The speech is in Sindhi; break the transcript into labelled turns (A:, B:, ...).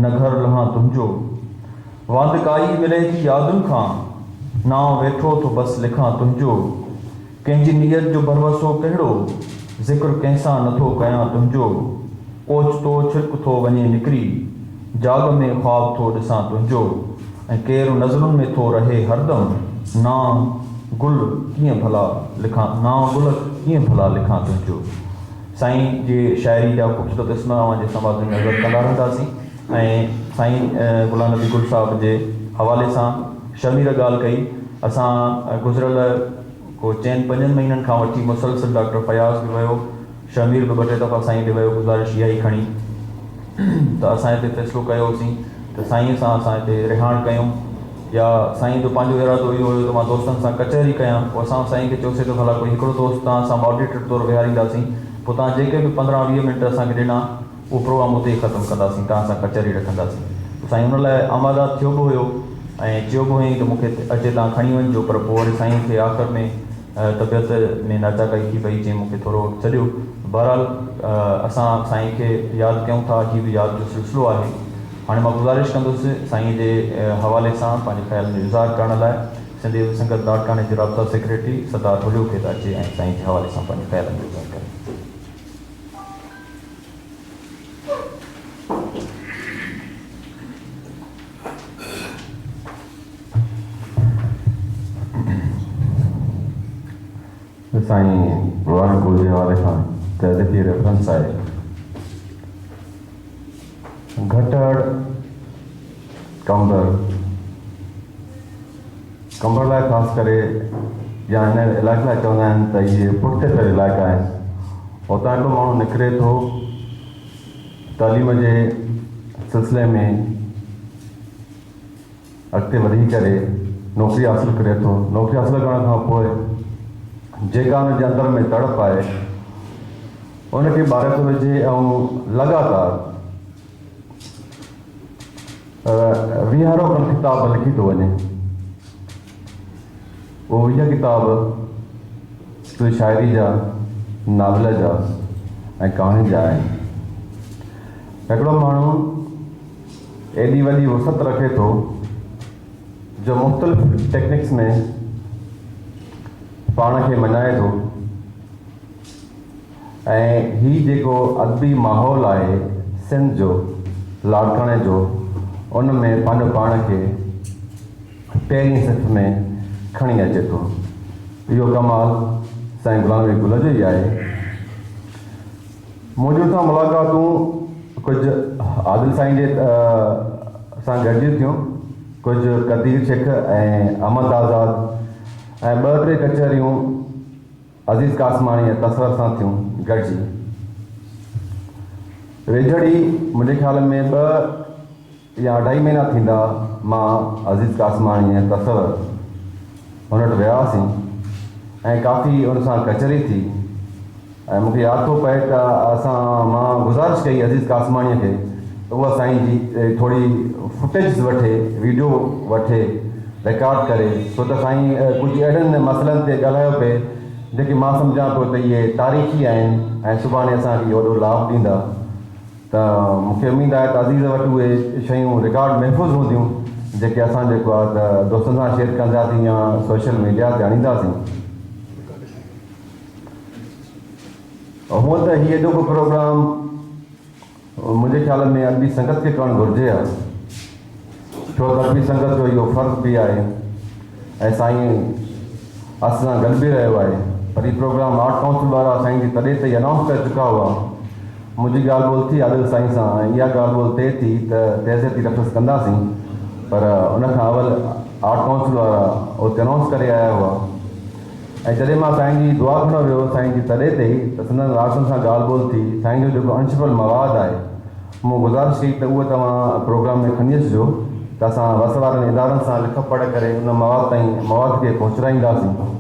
A: نه گهر لهان تنهنجو. واندڪائي ملي ٿي يادن کان، نانء ويٺو ٿو بس لکان تنهنجو. ڪنهن جي نيت جو ڀروسو ڪهڙو، ذڪر ڪنهن سان نه ٿو ڪيان تنهنجو. اوچتو ڇرڪ ٿو وڃي نڪري، جاڳ ۾ خواب ٿو ڏسان تنهنجو. ۽ ڪير نظرن ۾ ٿو رهي هردم، نانء گل ڪيئن ڀلا لکان، نانء گل ڪيئن ڀلا لکان تنهنجو. سائين جي شاعري جا خوبصورت اسم اوهان جي سماعتن ۾ عرض ڪندا رهنداسين ۽ سائين غلام نبي گل صاحب جي حوالي سان شهمير ڳالهه ڪئي اسان گذريل ڪو چئن پنجن مهينن کان وٺي مسلسل ڊاڪٽر فياض به ويو شهمير به ٻه ٽي دفعا سائين ڏي ويو گذارش اها ئي کڻي ته اسان هتي فيصلو ڪيوسين ته سائين سان اسان هتي رهاڻ ڪيون يا سائين جو پنهنجو ارادو اهو هيو ته مان دوستن سان ڪچهري ڪيان، پوء اسان سائين کي چيوسين ته ڀلا ڪوئي هڪڙو دوست توهان سان ماڊريٽر طور ويهارينداسين، پوء توهان جيڪي به 15 20 منٽ اسان کي ڏنا، اهو پروگرام اتي ئي ختم ڪنداسين، توهان سان ڪچهري رکنداسين. پوء سائين ان لاء آماده ٿيو به هيو ۽ چيو به هيائين ته مون کي اچي توهان کڻي وڃجو، پر پوء وري سائين کي آخر ۾ طبيعت ۾ ناچاڪائي ٿي پئي، چيائين مون کي ٿورو وقت ڇڏيو. بهرحال اسان سائين کي ياد ڪيون ٿا، هي به ياد جو سلسلو آهي. هاڻي مان گذارش ڪندس سائينء جي حوالي سان پنهنجي خيالن جو اظهار ڪرڻ لاء سنڌي ادبي سنگت لاڙڪاڻي جي رابطا سيڪريٽري سردار ڍوليو کي ته اچي ۽ سائينء جي حوالي سان پنهنجي خيالن جو اظهار ڪري.
B: سائين غلام گل جي حوالي سان تهذيبي ريفرنس آهي. گهٽهڙ، قمبر، قمبر لاء خاص ڪري يا هن علائقي لاء چوندا آهن ته اهي پٺتي پيل علائقا آهن. اتان هڪڙو ماڻهو نڪري ٿو تعليم جي سلسلي ۾ اڳتي وڌي ڪري نوڪري حاصل ڪري ٿو. نوڪري حاصل ڪرڻ کان پوء جيڪا ان جي اندر ۾ تڙپ آهي ان کي ٻاري ٿو وجهي ۽ لڳاتار ويهارو کن ڪتاب لکي ٿو وڃي. اهي 20 ڪتاب ڪجهه شاعري جا، ناول جا ۽ ڪهاڻين جا آهن. هڪڙو ماڻهو ايڏي وڏي وسعت رکي ٿو جو مختلف ٽيڪنڪس ۾ پاڻ کي مڃائي ٿو ۽ هي جيڪو ادبي ماحول آهي سنڌ جو، لاڙڪاڻي جو، ان ۾ پنهنجو پاڻ کي پهرين صف ۾ کڻي اچي ٿو. اهو ڪمال سائين غلام نبي گل جو ئي آهي. منهنجون سان ملاقاتون ڪجهه عادل سائين جي سان گڏجي ٿيون، ڪجهه قدير شيخ ۽ احمد آزاد ۽ ٻه ٽي ڪچهريون عزيز قاسماڻي ۽ تصور سان ٿيون گڏجي. ويجهڙي منهنجي خيال ۾ ٻه يا اڍائي مهينا ٿيندا مان عزيز قاسماڻي ۽ تصور هن وٽ ويا هئاسين ۽ ڪافي ان سان ڪچهري ٿي ۽ مون کي ياد ٿو پئي ته اسان مان گذارش ڪئي عزيز قاسماڻيء کي ته اها سائين جي ٿوري فوٽيجز وٺي ويڊيو وٺي رڪارڊ ڪري ڇو ته سائين ڪجهه اهڙن مسئلن تي ڳالهايو پئي جيڪي مان سمجهان پيو ته اهي تاريخي آهن ۽ سڀاڻي اسان کي اهي وڏو لاڀ ڏيندا. ته مون کي اميد آهي ته عزيز وٽ اهي شيون رڪارڊ محفوظ هونديون جيڪي اسان جيڪو آهي ته دوستن سان شيئر ڪنداسين يا سوشل ميڊيا تي آڻينداسين. هونء ته هي اڄوڪو پروگرام منهنجي خيال ۾ ادبي سنگت کي ڪرڻ گهرجي ها ڇو ته ادبي سنگت جو اهو فرض به آهي ۽ سائين اسان سان گڏ به رهيو آهي پر هي پروگرام آرٽ ڪائونسل وارا سائين جي تڏي تي ئي انائونس ڪري چڪا هئا. منهنجي ڳالهه ٻولهه ٿي عادل سائين سان ۽ اها ڳالهه ٻولهه طئي ٿي ته تعزيتي ريفرنس ڪنداسين پر ان کان اول آرٽ ڪائونسل وارا اتي انائونس ڪري آيا هئا ۽ جڏهن مان سائين جي دعا گهرڻ ويو سائين جي تڏي تي ئي ته سندن وارثن سان ڳالهه ٻولهه ٿي سائين جو جيڪو اڻڇپيل مواد آهي مون گذارش ڪئي ته اهو توهان پروگرام ۾ کڻي اچجو ته اسان وس وارن ادارن سان لک پڙهه ڪري ان مواد تائين مواد کي پهچرائينداسين.